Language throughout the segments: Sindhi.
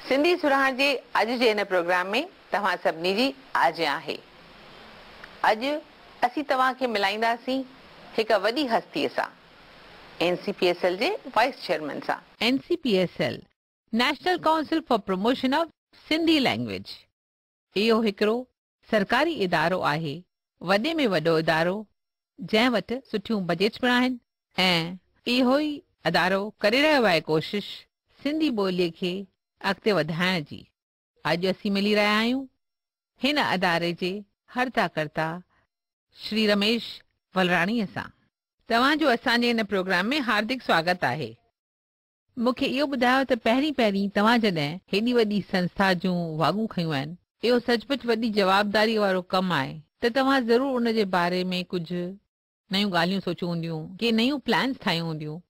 سنڌي سرهاڻ جي اڄ جي هن پروگرام ۾ توهان سڀني جي آجيان آهي. اڄ اسين توهان کي ملائينداسين هڪ وڏي هستيء سان، N C P S L جي وائيس چيئرمين سان. N C P S L, national council for promotion of Sindhi language, اهو هڪڙو سرڪاري ادارو آهي، وڏي ۾ وڏو ادارو، جنهن وٽ سٺيون بجيٽس پڻ آهن ۽ اهو ئي ادارو ڪري رهيو آهي ڪوشش سنڌي ٻوليء کي اڳتي وڌائڻ جي. اڄ اسين ملي رهيا آهيون هن اداري جي هرتا ڪرتا شري رميش ولراڻيء سان. توهان جو اسان جي هن پروگرام ۾ هاردڪ سواگت آهي. مون کي اهو ٻڌايو ته پهرين پهرين توهان جڏهن هيڏي وڏي سنسٿا جون واڳون کنيون آهن، اهو سچ پچ وڏي جوابداريء وارو ڪم آهي ته توهان ضرور ان جي باري ۾ ڪجهه نيون ڳالهيون سوچيون هونديون، ڪي نيون پلانس ٺاهيون هونديون،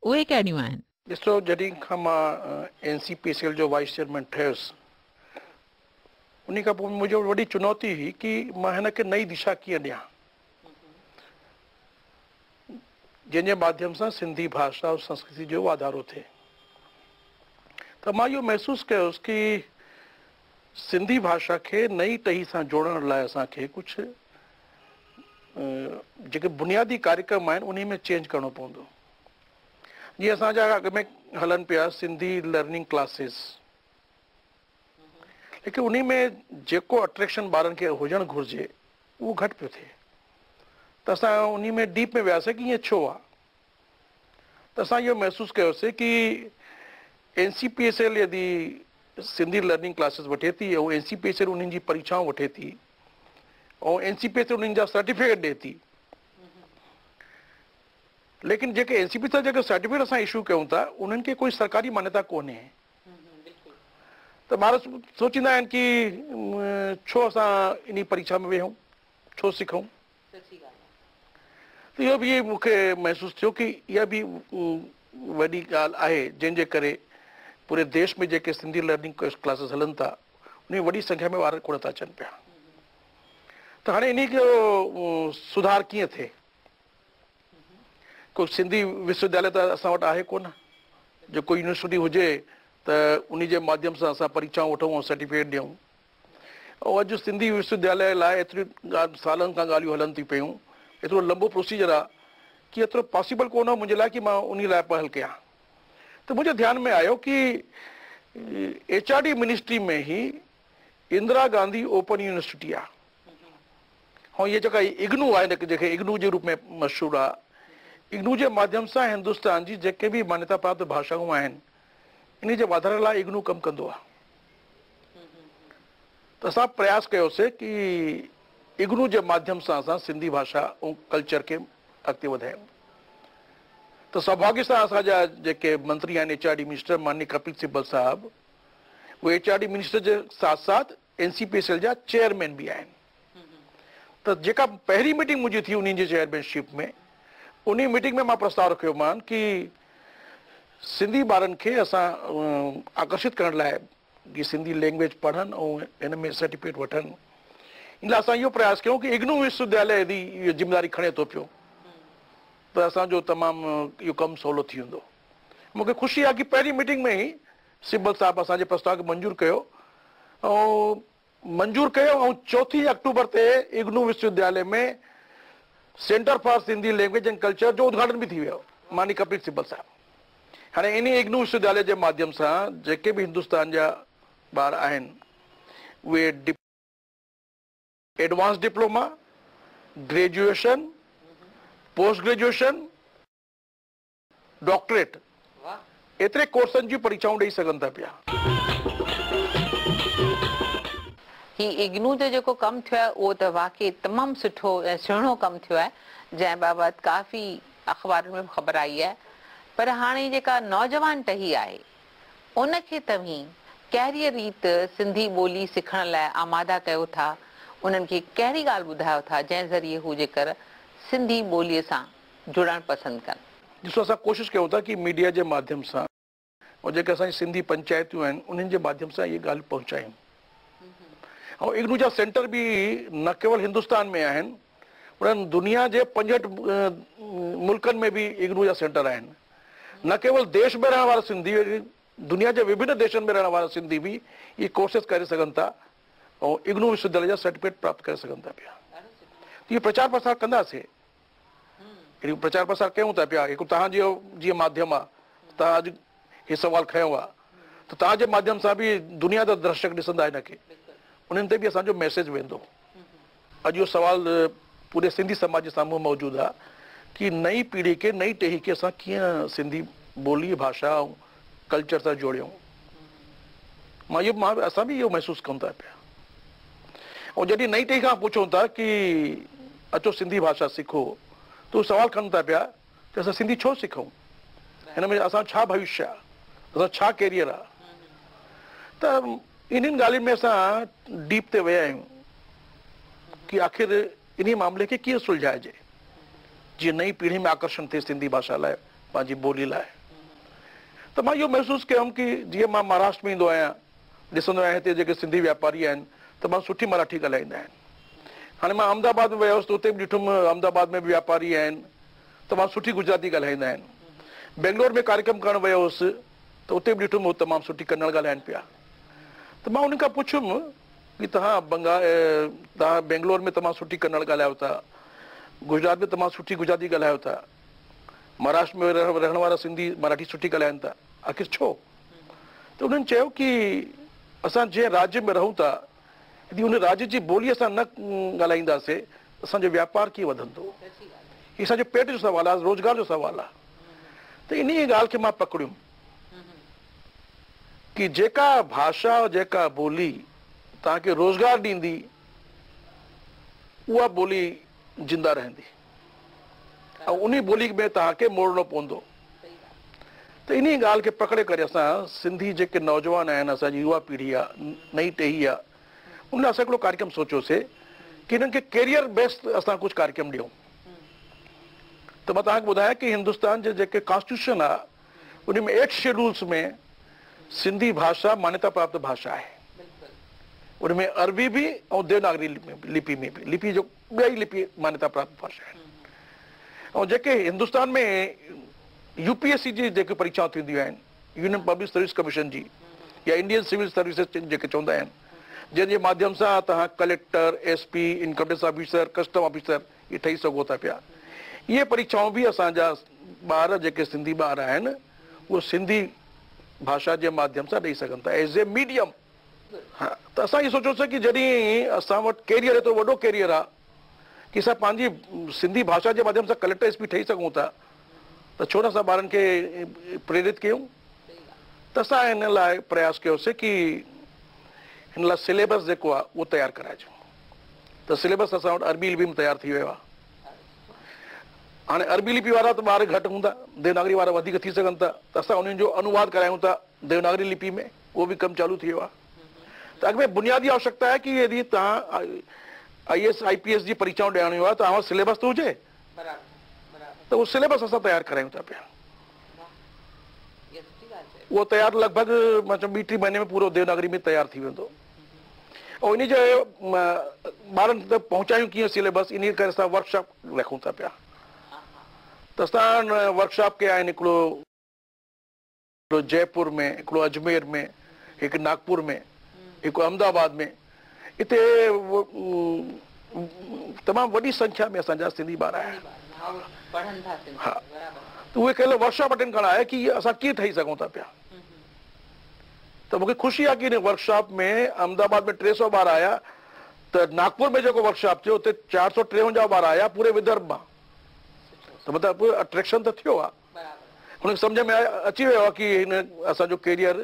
اهي ڪهڙيون آهن؟ ڏسو جڏهن کان مان N C P C L جو وائيس چيئرمين ٺهيس، انهي کان پوء منهنجي وٽ وڏي چنوتي هئي ڪي مان هن کي نئين دشا ڪيئن ڏيان. جنهن جي ماڌيم سان سنڌي ڀاشا ۽ سنسڪرتي جو واڌارو ٿئي ته مان اهو محسوس ڪيوس ڪي سنڌي ڀاشا کي نئين ٽهي سان جوڙڻ لاء اسان کي ڪجهه جيڪي بنيادي ڪاريڪرم آهن انهي ۾ چينج ڪرڻو پوندو جيئن اسان جا اڳ ۾ هلن پيا سنڌي لرننگ ڪلاسز ليڪن انهي ۾ جيڪو اٽريڪشن ٻارن کي هجڻ گهرجي اهو گهٽ پيو ٿئي ته اسان انهي ۾ ڊيپ ۾ وياسين ڪي ائين ڇو آ ته اسان اهو محسوس ڪيوسين ڪي N C P S L يدي سنڌي لرننگ ڪلاسز وٺي ٿي ۽ N C P S L انهن جي پريکشائون وٺي ٿي ۽ N C P S L انهن جا سرٽيفڪيٽ ڏي ٿي ليڪن جيڪي اين سي پي ايس ايل جيڪي سرٽيفڪيٽ اسان اشو ڪيون ٿا انهن کي ڪوئي سرڪاري مانيتا ڪونهي ته ٻار سوچيندا آهن ڪي ڇو اسان انهي پريکشا ۾ ويهون، ڇو سکون. ته اهو به مون کي محسوس ٿيو ڪي اها به وڏي ڳالهه آهي جنهن جي ڪري پوري ديش ۾ جيڪي سنڌي لرننگ ڪلاسز هلن ٿا انهي ۾ وڏي سنکيا ۾ ٻار ڪونه ٿا اچن پيا ته هاڻي انهي جو سڌار ڪيئن ٿئي. ڪو سنڌي وشو ودياليه ته اسان وٽ آهي ڪونه جو ڪو يونيورسٽي هجي ته انهي جي ماڌيم سان اسان پريکشائون وٺون ۽ سرٽيفڪيٽ ڏيون ۽ اڄ سنڌي وشو ودياليه لاء ايتريون سالن کان ڳالهيون هلن ٿي پيون ايترو لمبو پروسيجر آهي ڪي ايترو پاسيبل ڪونه هو منهنجي لاء ڪي مان انهي لاء پهل ڪيان ته منهنجي ڌيان ۾ آيو ڪي ايڇ آر ڊي منسٽري ۾ هي اندرا گانڌي اوپن يونيورسٽي آهي ۽ هيء جيڪا اگنو آهي جنهن کي اگنو جي روپ ۾ مشهور آهي، اگنو جي ماڌيم سان هندستان جي جيڪي به مانيتا پراپت ڀاشائون آهن، انهي جي واڌاري لاء اگنو ڪم ڪندو آهي. ته اسان پرياس ڪيوسي ڪي اگنو جي ماڌيم سان اسان سنڌي ڀاشا ۽ ڪلچر کي اڳتي وڌايون. ته سوڀاگيه سان اسان جا جيڪي منتري آهن ايڇ آر ڊي منسٽر مانني ڪپل سبل صاحب، اهي ايڇ آر ڊي منسٽر جي ساٿ ساٿ N C P S L جا چيئرمين به آهن ته جيڪا پهرين ميٽنگ منهنجي ٿي انهن جي چيئرمين شپ ۾ انهي ميٽنگ ۾ مان پرستاء رکيو مان ڪي سنڌي ٻارن کي اسان آڪرشت ڪرڻ لاء ڪي سنڌي لينگويج پڙهن ۽ هن ۾ سرٽيفڪيٽ وٺن ان لاء اسان اهو پرياس ڪيون ڪي اگنو وشو ودياليه يدي اهو ذميداري کڻي ٿو پيو ته اسان جو تمام اهو ڪم سولو ٿي ويندو مون کي خوشي آهي ڪي پهرين ميٽنگ ۾ ئي سبل صاحب اسان جي پرستاء کي منظور ڪيو ۽ منظور ڪيو ۽ چوٿين آڪٽوبر تي اگنو وشو ودياليه ۾ centre for Sindhi language and culture جو ادگهاٽن به ٿي ويو ماني ڪپل سبل صاحب هاڻي انهي اگنو وشو ودياليه جي ماڌيم سان جيڪي به هندستان جا ٻار آهن اهي advance diploma, graduation, post graduation, doctorate ايتري ڪورسن جون پريکشائون ڏئي سگهن ٿا پيا. هي اگنو جو جيڪو ڪم ٿيو آهي اهو ته واقعي تمام سٺو ۽ سهڻو ڪم ٿيو آهي جنهن بابت ڪافي اخبارن ۾ به خبر آئي آهي پر هاڻي جيڪا نوجوان ٽهي آهي ان کي توهين ڪهڙيء ريت سنڌي ٻولي سکڻ لاء آماده ڪيو ٿا انهن کي ڪهڙي ڳالهه ٻڌايو ٿا جنهن ذريعي هو جيڪر سنڌي ٻوليء سان جڙڻ پسند ڪن. ڏسو اسان ڪوشش ڪيون ٿا ڪي ميڊيا جي ماڌيم سان ۽ جيڪي اسان جي سنڌي پنچائتيون آهن انهن جي ماڌيم سان اهي ڳالهيون پهچايون ۽ اگنو جا سينٽر به نه ڪيول هندستان ۾ آهن انهن دنيا جي 65 ملڪن ۾ به اگنو جا سينٽر آهن نه ڪيول ديش ۾ رهڻ وارا سنڌي دنيا جي وڀن ديشن ۾ رهڻ وارا سنڌي به اهي ڪورسز ڪري سگهن ٿا ۽ اگنو وشو وديالي جا سرٽيفڪيٽ پراپت ڪري سگهن ٿا پيا. ته اهو پرچار پرسار ڪنداسين. اهڙو پرچار پرسار ڪيون ٿا پيا. هڪ توهان جو جيئن ماڌيم آهي، توهان اڄ هي سوال کنيو آهي ته توهان جي ماڌيم سان به دنيا جا درشڪ ڏسندا هن کي، انهن تي به اسان جو ميسيج ويندو. اڄ اهو سوال پوري سنڌي سماج جي سامهون موجود آهي ڪي نئين پيڙهي کي، نئين ٽهي کي اسان ڪيئن سنڌي ٻولي، ڀاشا ۽ ڪلچر سان جوڙيون. مان اهو مان اسان به اهو محسوس ڪيون ٿا پيا ۽ جڏهن نئين ٽهي کان پڇون ٿا ڪي اچو سنڌي ڀاشا سکو ته هو سوال ڪن ٿا پيا ته اسان سنڌي ڇو سکون، هن ۾ اسان ڇا ڀوشيه آهي، اسان ڇا ڪيريئر آهي. ته انهن ڳالهين ۾ اسان ڊيپ تي ويا آهيون ڪي آخر انهي معاملي کي ڪيئن سلجهائجي جيئن نئين پيڙهي ۾ آڪرشڻ ٿئي سنڌي ڀاشا لاء، پنهنجي ٻولي لاء. ته مان اهو محسوس ڪيم ڪي جيئن مان مهاراشٽر ۾ ايندو آهيان، ڏسندو آهيان هتي جيڪي سنڌي واپاري آهن تمام سٺي مراٺي ڳالهائيندا آهن. هاڻي مان احمد آباد ۾ ويو هوس ته اتي به ڏٺم احمد آباد ۾ به واپاري آهن تمام سٺي گجراتي ڳالهائيندا آهن. بينگلور ۾ ڪاريڪرم ڪرڻ ويو هوس ته اتي به ڏٺم هو تمام سٺي ڪنڙ ڳالهائين پيا. ته مان انهن کان پڇيم ڪي توهان بنگا توهان بينگلور ۾ تمام سٺي ڪنڙ ڳالهايو ٿا، گجرات ۾ تمام سٺي گجراتي ڳالهايو ٿا، مهاراشٽر ۾ رهڻ وارا سنڌي مراٺي سٺي ڳالهائين ٿا، آخر ڇو؟ ته انهن چيو ڪي اسان جنهن راجيه ۾ رهون ٿا يدي ان راجيه جي ٻولي اسان نه ڳالهائينداسي ته اسان جو وياپار ڪيئن وڌندو؟ هي اسان جو پيٽ جو سوال آهي، روزگار جو سوال آهي. ته انهيء ڳالهه کي مان پڪڙيم ڪي جيڪا ڀاشا جيڪا ٻولي توهان کي روزگار ڏيندي اها ٻولي زنده رهندي ۽ انهي ٻولي ۾ توهان کي موڙڻو پوندو. ته انهي ڳالهه کي پڪڙي ڪري اسان سنڌي جيڪي نوجوان آهن، اسان جي يوا پيڙهي آهي، نئين ٽهي آهي، ان لاء اسان هڪڙو ڪاريڪرم سوچيوسي ڪي هنن کي ڪيريئر بيسڊ اسان ڪجهه ڪاريڪرم ڏيون. ته مان توهان کي ٻڌايان ڪي هندستان جي جيڪي ڪانسٽيٽيوشن آهي ان ۾ ايٽ شيڊولز ۾ سنڌي ڀاشا مانيتا پراپت ڀاشا آهي. ان ۾ عربي به ۽ ديوناگري لپي ۾ به، لپي جو ٻئي لپي مانيتا پراپت ڀاشا آهن. ۽ جيڪي Hindustan ۾ U P S C جي جيڪي پريکشائون ٿينديون آهن، يونين پبلڪ سروس ڪميشن جي يا انڊين سول سروسز جيڪي چوندا آهن، جنهن جي ماڌيم سان توهان collector, S P, income tax officer, custom officer اهي ٺهي سگهو ٿا پيا. اهي پريکشائون به اسان جا ٻار جيڪي سنڌي ٻار آهن اهي سنڌي ڀاشا جي ماڌيم سان ڏئي سگهن ٿا ايز اي ميڊيم. ها ته اسان اهو سوچيوسين ڪي جڏهن اسان وٽ ڪيريئر ايترو وڏو ڪيريئر آ ڪي اسان پنهنجي سنڌي ڀاشا جي ماڌيم سان ڪليڪٽر ايس پي ٺهي سگهون ٿا ته ڇو نه اسان ٻارن کي پريرت ڪيون ته اسان هن لاء پرياس ڪيوسين ڪي هن لاء سليبس جيڪو آ اهو تيار ڪرائجون ته سليبس اسان وٽ عربي لپي ۾ تيار ٿي ويو آ. هاڻي عربي لپي وارا ته ٻار گهٽ هوندا، ديوناگري وارا وڌيڪ ٿي سگهن ٿا ته اسان انهن جو انواد ڪرايون ٿا ديوناگري لپي ۾، اهو به ڪم چالو ٿي ويو آهي. ته اڳ ۾ بنيادي آوشڪتا آهي ڪي يدي توهان I S, I P S جي پريکشائون ڏيڻيون آهي ته اوهان وٽ سليبس ته هجي ته اهو سليبس اسان تيار ڪرايون ٿا پيا. اهو تيار لڳ ڀڳ مان چوان ٻي ٽي مهيني ۾ پورو ديوناگري ۾ تيار ٿي ويندو ۽ انهي جي ٻارن تائين پهچايون ڪيئن سليبس انهي ڪري اسان ورڪشاپ رکون ٿا پيا ته اسان ورڪشاپ ڪيا آهن هڪڙو جئپور ۾ هڪڙو اجمير ۾ هڪ ناگپور ۾ هڪ احمد آباد ۾ اتي تمام وڏي سنکيا ۾ اسان جا سنڌي ٻار آيا آهن. ها ته اهي ڪيل ورڪشاپ اٽينڊ ڪرڻ آيا ڪي اسان ڪيئن ٺهي سگهون ٿا پيا ته مونکي خوشي آهي ڪي ان ورڪشاپ ۾ احمد آباد ۾ 300 ٻار آيا ته ناگپور ۾ جيڪو ورڪشاپ ٿيو اتي 453 ٻار آيا پوري ودرڀ مان ته مطلب اٽريڪشن ته ٿيو آهي. هن کي سمجهه ۾ اچي ويو آهي ڪي هن اسان جو ڪيريئر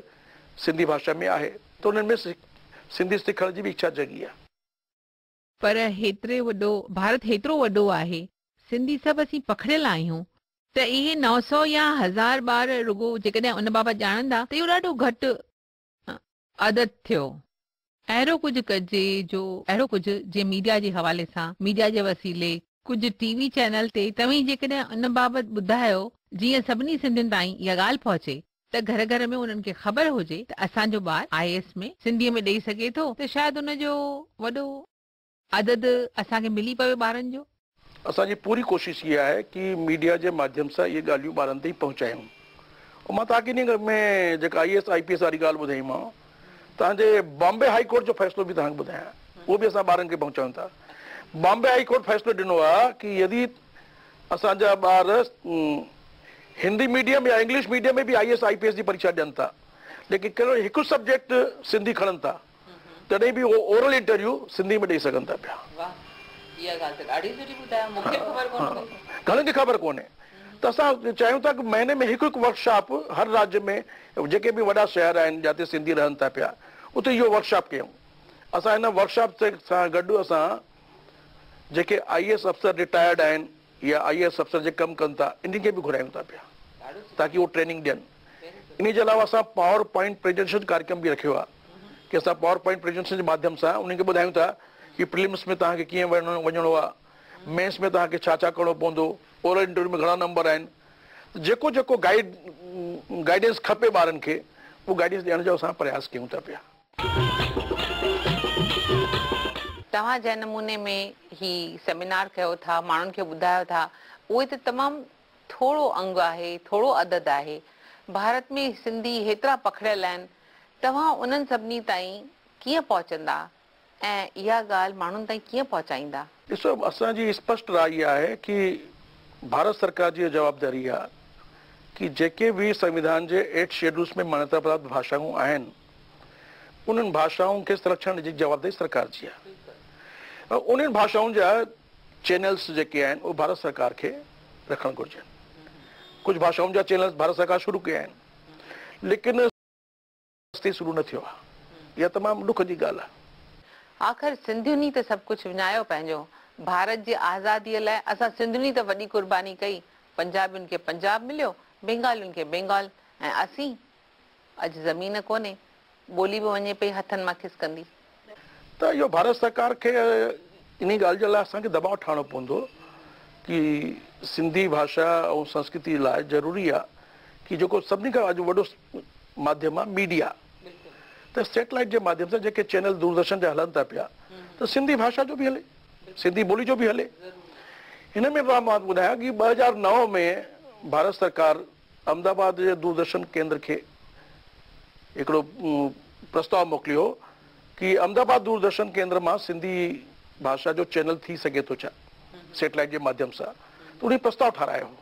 سنڌي ڀاشا ۾ آهي ته انهن ۾ سنڌي سکڻ جي به اڇا جڳي آهي. پر هيتري وڏو ڀارت هيترو وڏو آهي، سنڌي سڀ اسين پکڙيل آهيون ته اهي 900 يا هزار ٻار رڳو جيڪڏهن ان بابت ڄاڻندا ته اهو ڏاڍو گهٽ عدد ٿيو. اهڙو ڪجهه ڪجي جو اهڙو ڪجهه جيئن ميڊيا جي حوالي سان ميڊيا جي وسيلي ڪجهه ٽي وي چينل تي توهين جيڪڏهن ان بابت ٻڌايو جيئن سڀني سنڌين تائين اها ڳالهه پهچي ته گهر گهر ۾ انهن کي خبر هجي ته اسان جو ٻار I S ۾ سنڌيء ۾ ڏئي سگهي ٿو ته شايد ان جو وڏو عدد اسان کي ملي پوي ٻارن جو. اسان جي پوري ڪوشش اها آهي ڪي ميڊيا جي ماڌيم سان اهي ڳالهيون ٻارن تائين پهچايون. مان توهان کي انهيء ۾ جيڪا I S I P S واري ڳالهه ٻڌائيمانو، توهان جي بامبي هائي ڪورٽ جو فيصلو به توهان کي ٻڌايان، اهو به اسان ٻارن کي پهچايون ٿا. بامبي هائي ڪورٽ فيصلو ڏنو آهي ڪي يدي اسان جا ٻار هندي ميڊيم يا انگلش ميڊيم ۾ به I S I P S جي پريکشا ڏين ٿا، ليڪن ڪهڙو هڪ سبجيڪٽ سنڌي کڻن ٿا، تڏهن به اهو اورل انٽرويو سنڌي ۾ ڏئي سگهن ٿا پيا. واھ اها ڳالهه ته ڏاڍي سٺي ٻڌايو مون کي به خبر ڪونه هئي. گهڻن کي خبر ڪونهي ته اسان چاهيون ٿا ڪه مهيني ۾ هڪ هڪ ورڪشاپ هر راجيه ۾ جيڪي به وڏا شهر آهن جاتي سنڌي رهن ٿا پيا اتي اهو ورڪشاپ ڪيون. اسان هن ورڪشاپ سان گڏ اسان جيڪي آئي اي ايس افسر رٽائرڊ آهن يا آئي اي ايس افسر جيڪي ڪم ڪن ٿا انهن کي به گهرايون ٿا پيا تاڪه اهو ٽريننگ ڏين. انهي جي علاوه اسان پاور پوائنٽ پريزنٽيشن ڪاريڪرم به رکيو آهي ڪي اسان پاور پوائنٽ پريزنٽيشن جي ماڌيم سان انهن کي ٻڌايون ٿا ڪي پريلمس ۾ توهان کي ڪيئن وڃڻو آهي، مينس ۾ توهان کي ڇا ڇا ڪرڻو پوندو، اورل انٽرويو ۾ گهڻا نمبر آهن، جيڪو جيڪو گائيڊ گائيڊنس کپي ٻارن کي اهو گائيڊنس ڏيڻ جو اسان پرياس ڪيون ٿا پيا. توهان جنهن نموني ۾ هي سيمينار ڪيو ٿا، ماڻهن کي ٻڌايو ٿا، اهي ته تمام ٿورو انگ آهي، ٿورو عدد آهي. ڀارت ۾ سنڌي هيترا پکڙيل آهن، توهان انهن سڀني تائين ڪيئن پهچندا ۽ اها ڳالهه ماڻهن تائين ڪيئن پهچائيندا؟ ڏسو اسان جي اسپشٽ راء اها آهي ڪي ڀارت سرڪار جي اها جوابداري آهي ڪي جيڪي به سنوڌان جي ايٽ شيڊولس ۾ مانيتا پراپت ڀاشائون آهن انهن ڀاشائن کي سنرڪشڻ جي جوابداري سرڪار جي آهي ۽ انهن ڀاشائن جا چينلس جيڪي آهن اهي ڀارت سرڪار کي رکڻ گهرجن. ڪجهه ڀاشائن جا چينلس ڀارت سرڪار شروع ڪيا آهن ليڪن تائين شروع نه ٿيو آهي. اها تمام ڏک جي ڳالهه آهي. آخر سنڌين ئي ته سڀ ڪجهه وڃايو پنهنجو. ڀارت جي آزاديء لاء اسان سنڌين ئي ته وڏي قرباني ڪئي. پنجابين کي پنجاب مليو، بينگالين کي بينگال ۽ اسين؟ اڄ زمين ڪونهي، ٻولي به وڃي پئي هٿن مان کسڪندي. ته اهو ڀارت سرڪار کي انهي ڳالهه جي لاء اسان کي دٻاء ٺاهڻو پوندو ڪي سنڌي ڀاشا ۽ سنسڪرتي لاء ضروري آ ڪي جيڪو سڀني کان اڄ وڏو ماڌيم آ ميڊيا ته سيٽلائيٽ جي ماڌيم سان جيڪي چينل دوردرشن جا هلن ٿا پيا ته سنڌي ڀاشا جو به هلي سنڌي ٻولي جو به هلي. هن ۾ مان ٻڌايان ڪي 2009 ۾ ڀارت سرڪار احمد آباد جي دوردرشن ڪيندر کي هڪڙو پرستاء موڪليو هو ڪي احمد آباد دوردرشن ڪيندر مان سنڌي ڀاشا جو چينل ٿي سگهي ٿو ڇا سيٽلائيٽ جي ماڌيم سان ته انهي پرستاء ٺارايو هو.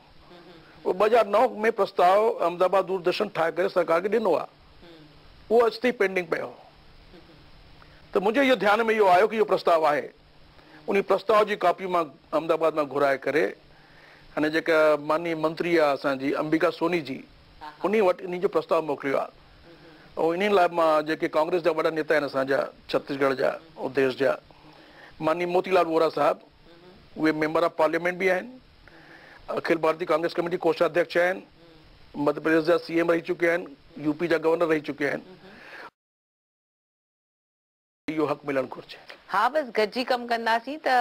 اهو 2009 ۾ پرستاء احمد آباد دوردرشن ٺاهي ڪري سرڪار کي ڏنو آهي اهو اڄ تائين پينڊنگ پيو هو ته منهنجي اهو ڌيان ۾ اهو آيو ڪي اهو پرستاء آهي انهي پرستاء جي ڪاپي مان احمد آباد مان گهرائي ڪري هاڻي جيڪا ماننيه منتري آ اسان جي امبيڪا سوني جي انهي وٽ انهي جو پرستاء موڪليو آ ۽ انهي لاء مان جيڪي ڪانگريس جا وڏا نيتا آهن اسان جا ڇتيسڳڙهه جا ۽ ديش جا ماننيه موتي لال وورا صاحب اهي ميمبر آف پارليامينٽ به آهن اکل ڀارتي ڪانگريس ڪميٽي ڪوشاڌيڪش آهن مڌيه پرديش جا سي ايم رهي چڪيا آهن يو پي جا گورنر رهي چڪيا آهن. اهو حق ملڻ گهرجي. ها بس گڏجي ڪم ڪنداسين ته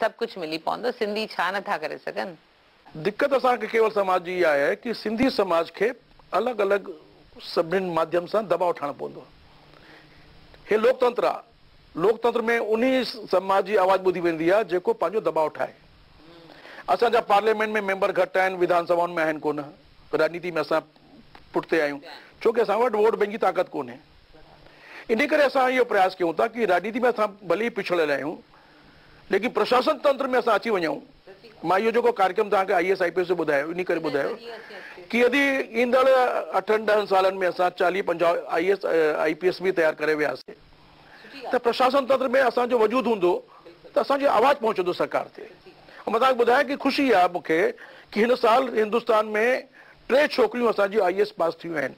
سڀ ڪجهه ملي پوندو سنڌي ڇا نه ٿا ڪري سگهن. دقت اسان کي ڪيول سماج جي اها آهي ڪي سنڌي سماج کي الڳ الڳ سڀني ماڌيم سان دٻاء ٺاهڻ پوندو. هي لوڪتنتر آ. لوڪتنتر ۾ انهي سماج جي آواز ٻڌي ويندي آ جيڪو پنهنجو دٻاء ٺاهي. اسان جا پارليامينٽ ۾ ميمبر گهٽ آهن وڌان سڀائن ۾ آهن ڪونه. راڄنيتي ۾ اسان پٺتي آهيون ڇو ڪي اسان وٽ ووٽ بينڪ جي طاقت ڪونهي. انهي ڪري اسان اهو پرياس ڪيون ٿا ڪي راڄنيتي ۾ اسان ڀلي ئي پڇڙيل آهيون ليڪن پرشاسن تنتر ۾ اسان اچي وڃون. مان اهو جيڪو ڪاريڪرم توهان کي I S I P S جو ٻڌايو انهي ڪري ٻڌايو ڪي يدي ايندڙ اٺن ڏهن سالن ۾ اسان 40 50 I S I P S به تيار ڪري وياسي ته پرشاسن تنتر ۾ اسان جو وجود هوندو ته اسان جو آواز پهچندو سرڪار تي. مان توهان کي ٻڌايان ڪي خوشي آهي مون کي ڪي هن سال هندستان ۾ 3 ڇوڪريون اسان جون I S پاس ٿيون آهن.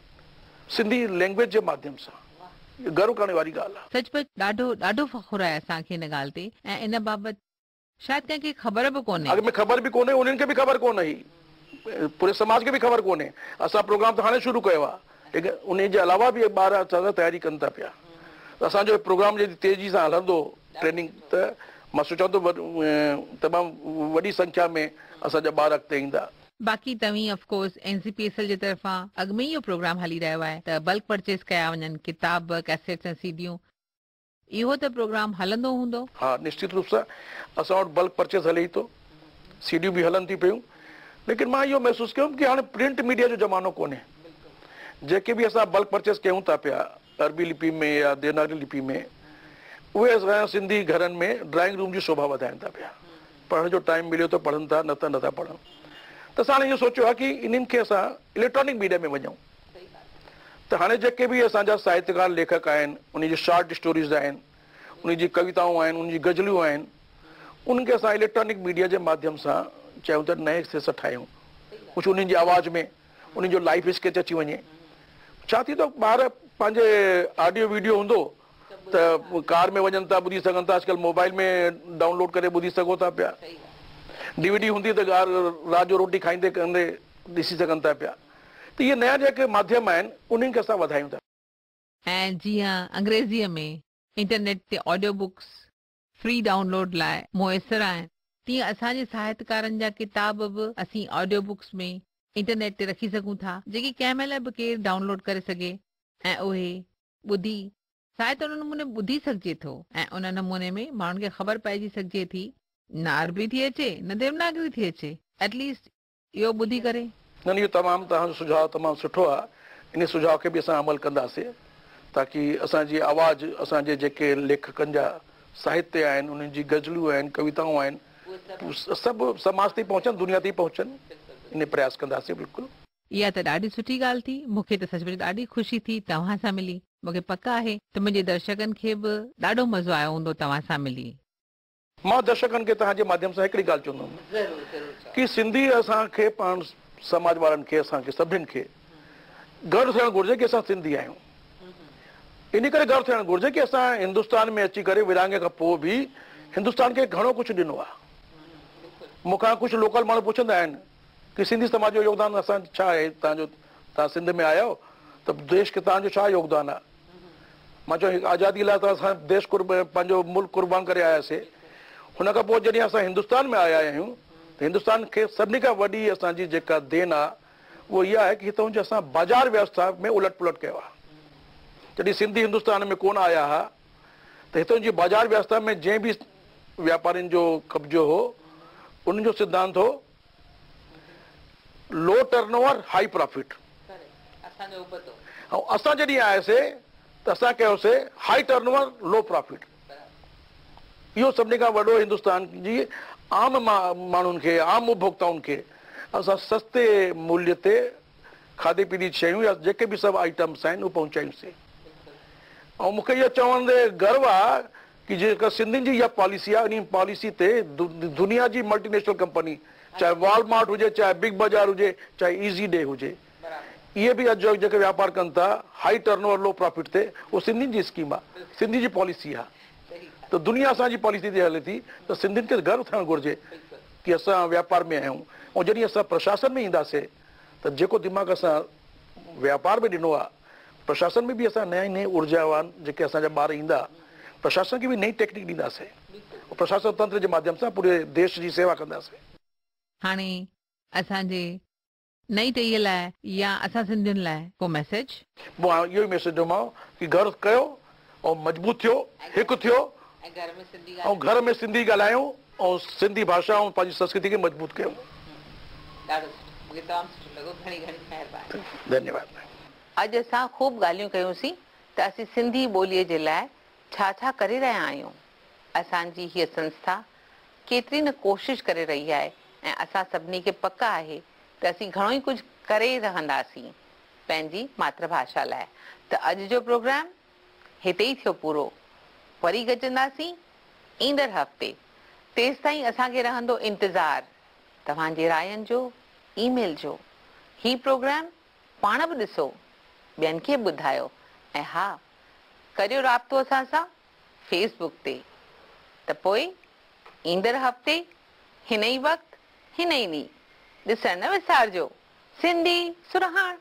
سنڌي لينگويج جي ماڌيم سان اهو گرو ڪرڻ واري ڳالهه آهي. سچ پچ ڏاڍو ڏاڍو فخر آهي اسان کي ان ڳالهه تي ۽ ان بابت شايد ڪنهن کي خبر به ڪونهي. اڳ ۾ خبر به ڪونهي انهن کي به خبر ڪونه هئي پوري سماج کي به خبر ڪونهي اسان پروگرام ته هاڻي شروع ڪيو آهي ليڪن انهي جي علاوه به ٻار اسان سان تياري ڪن ٿا پيا ته اسان جو پروگرام جي تيزي سان هلندو ٽريننگ ته مان سوچان ٿو تمام وڏي سنکيا ۾ اسان جا ٻار اڳتي ايندا. باقي توهين of course N C P S L جي طرفان اڳ ۾ ئي اهو پروگرام هلي رهيو آهي ته بلڪ پرچيز ڪيا وڃن ڪتاب، ڪيسيٽس ۽ سي ڊيون. اهو ته پروگرام هلندو هوندو؟ ها نشچت روپ سان اسان وٽ بلڪ پرچيز هلي ئي ٿو، سي ڊيون به هلن ٿي پيون ليڪن مان اهو محسوس ڪيم ڪي هاڻي پرنٽ ميڊيا جو زمانو ڪونهي. جيڪي به اسان بلڪ پرچيز ڪيون ٿا پيا عربي لپي ۾ يا ديوناگري لپي ۾، اهي اسان جا سنڌي گهرن ۾ ڊرائنگ روم جي شوڀا وڌائين ٿا پيا. پڙهڻ جو ٽائيم مليو ته پڙهن ٿا، نه ته نٿا پڙهن. ته اسان هاڻي اهو سوچيو آهي ڪي انهن کي اسان اليڪٽرانڪ ميڊيا ۾ وڃون ته هاڻي جيڪي به اسان جا ساهتڪار ليکڪ آهن، انهن جي شارٽ اسٽوريز آهن، انهن جي ڪويتائون آهن، انهن جي غزلون آهن، انهن کي اسان اليڪٽرانڪ ميڊيا جي ماڌيم سان چاهيون ٿا نئين سري سان ٺاهيون. ڪجهه انهن جي آواز ۾ انهن جو لائيف اسڪيچ اچي وڃي. ڇا ٿيندو ٻار پنهنجي آڊيو ويڊيو هوندو ته ڪار ۾ وڃن ٿا ٻڌي سگهن ٿا اڄڪلهه موبائل ۾ ڊائونلوڊ ڪري ٻڌي سگهو ٿا پيا. ڊي وي ڊي هوندي ته رات جو روٽي کائيندي ڪندي ڏسي سگهن ٿا پيا. ته اهي نيا جيڪي ماڌيم آهن انهن کي اسان وڌايون ٿا. ۽ جيئن انگريزيء ۾ انٽرنيٽ تي آڊيو بڪس فري ڊائونلوڊ لاء ميسر آهن، تيئن اسان جي ساهتڪارن جا ڪتاب به اسين آڊيو بڪس ۾ انٽرنيٽ تي رکي سگهون ٿا، جيڪي ڪنهن مهل به ڪير ڊائونلوڊ ڪري سگهي ۽ اهي ٻڌي ساهت ان نموني ٻڌي سگهجي ٿو ۽ ان نموني ۾ ماڻهن کي خبر پئجي سگهجي ٿي. نه عربي ٿي اچي نه ديوناگري ٿي اچي ايٽ ليسٽ اهو ٻڌي ڪري. نه نه اهو تمام توهان جو سجهاء تمام سٺو آهي انهي سجهاء کي به اسان عمل ڪنداسي تاڪي اسان جي آواز اسان جي جيڪي ليکڪن جا ساهتيه آهن انهن جي غزلون آهن ڪويتائون آهن سڀ سماج تائين پهچن دنيا تائين پهچن انهي پرياس ڪنداسين بلڪل. اها ته ڏاڍي سٺي ڳالهه ٿي، مون کي ته سچ پچ ڏاڍي خوشي ٿي توهان سان ملي، مون کي پڪ آهي ته منهنجي درشڪن کي به ڏاڍو مزو آيو هوندو توهان سان ملي. مان درشڪن کي توهان جي ماڌيم سان هڪڙي ڳالهه چوندم ڪي سنڌي اسان کي پاڻ سماج وارن کي اسان کي سڀني کي گرو ٿيڻ گهرجي ڪي اسان سنڌي آهيون انهي ڪري گرو ٿيڻ گهرجي ڪي اسان هندستان ۾ اچي ڪري ورهاڱي کان پوء به هندستان کي گهڻو ڪجهه ڏنو آهي. مون کان ڪجهه لوڪل ماڻهو پڇندا آهن ڪي سنڌي سماج جو يوگدان اسان ڇا آهي توهان جو توهان سنڌ ۾ آيا آهيو ته ديش کي توهان جو ڇا يوگدان آهي مان چيو آزادي لاء ته اسان ديش پنهنجو ملڪ قربان ڪري آياسي هن کان پوء جڏهن اسان هندستان ۾ آيا آهيون ته هندستان کي سڀني کان وڏي اسان جي جيڪا دين آهي اهو اها آهي ڪي هتان جي اسان بازار ويوسٿا ۾ الٽ پلٽ ڪيو آهي. جڏهن سنڌي هندستان ۾ ڪونه آيا ها ته هتان جي بازار ويوسٿا ۾ جنهن به وياپارين جو قبضو هو انهن جو سڌانت هو لو ٽرن اوور هائي پرافٽ ۽ اسان جڏهن آياسي ته اسان ڪيوسي هائي ٽرن اوور لو پرافٽ. اهو سڀني کان وڏو هندستان جي عام ماڻهن کي عام اپڀوڪتائن کي اسان سستي موليه تي کاڌي پيتي جي شيون يا جيڪي به سڀ آئٽمس آهن اهي پهچايونسين ۽ مون کي اهو چوندي گرو آهي ڪي جيڪا سنڌين جي اها پاليسي آهي انهي پاليسي تي دنيا جي ملٽي نيشنل ڪمپني چاهي وال مارٽ هجي چاهي بگ بازار هجي چاهي ايزي ڊي هجي اهي به اڄ جيڪي واپار ڪن ٿا هائي ٽرن اوور لو پرافٽ تي اهو سنڌين جي اسڪيم آهي سنڌين جي پاليسي آهي ته دنيا اسان جي پاليسي تي هلي ٿي ته سنڌين کي گرو ٿيڻ گهرجي ڪي اسان واپار ۾ آهيون ۽ جڏهن اسان پرشاسن ۾ اينداسي ته جيڪو دماغ اسان واپار ۾ ڏنو آهي پرشاسن ۾ به اسان نئين نئين اورجاوان جيڪي اسان جا ٻار ايندا پرشاسن کي به نئين ٽيڪنيڪ ڏينداسي پرشاسن تنتر جي ماڌيم سان پوري ديش جي سيوا ڪنداسي. هاڻي اسان جي نئين ٽهيء لاء يا اسان سنڌين لاء ڪو ميسيج؟ مان اهو ئي ميسيج ڏيندومانو ڪي گهر ڪيو ۽ مضبوط ٿيو، هڪ ٿيو ۽ گهر ۾ سنڌي ڳالهايون ۽ سنڌي ڀاشا ۽ پنهنجي سنسڪرتي کي مضبوط ڪيون. ڏاڍو سٺو مون کي تمام سٺو لڳو گهڻي گهڻي مهرباني. ڌنيواد. اڄ اسان خوب ڳالهيون ڪيون سين ته اسين سنڌي ٻوليء جي لاء ڇا ڇا ڪري رهيا آهيون. اسان جي هيء سنسٿا ڪيتري نه ڪوشش ڪري رهي آهي ۽ اسان سڀني کي پڪ آهي ته اسين گهڻو ئي ڪجهه ڪري رهنداسين پنهنجي ماتر ڀاشا لاء ته اڄ جو پروگرام هتي ئي ٿيو پورو وري گڏجنداسين ايندڙ هفتي تيستائين اسان کي رهندو انتظار توهان جي راين جو اي ميل جو هي پروگرام پاڻ به ڏسو ٻين کي به ٻڌايو ۽ ها ڪريو رابطو اسان سان فيس بڪ تي ته پوء ايندڙ هفتي هن ئي وقت هن ئي ڏينهن ڏسڻ نه وسارجو سنڌي سرهاڻ.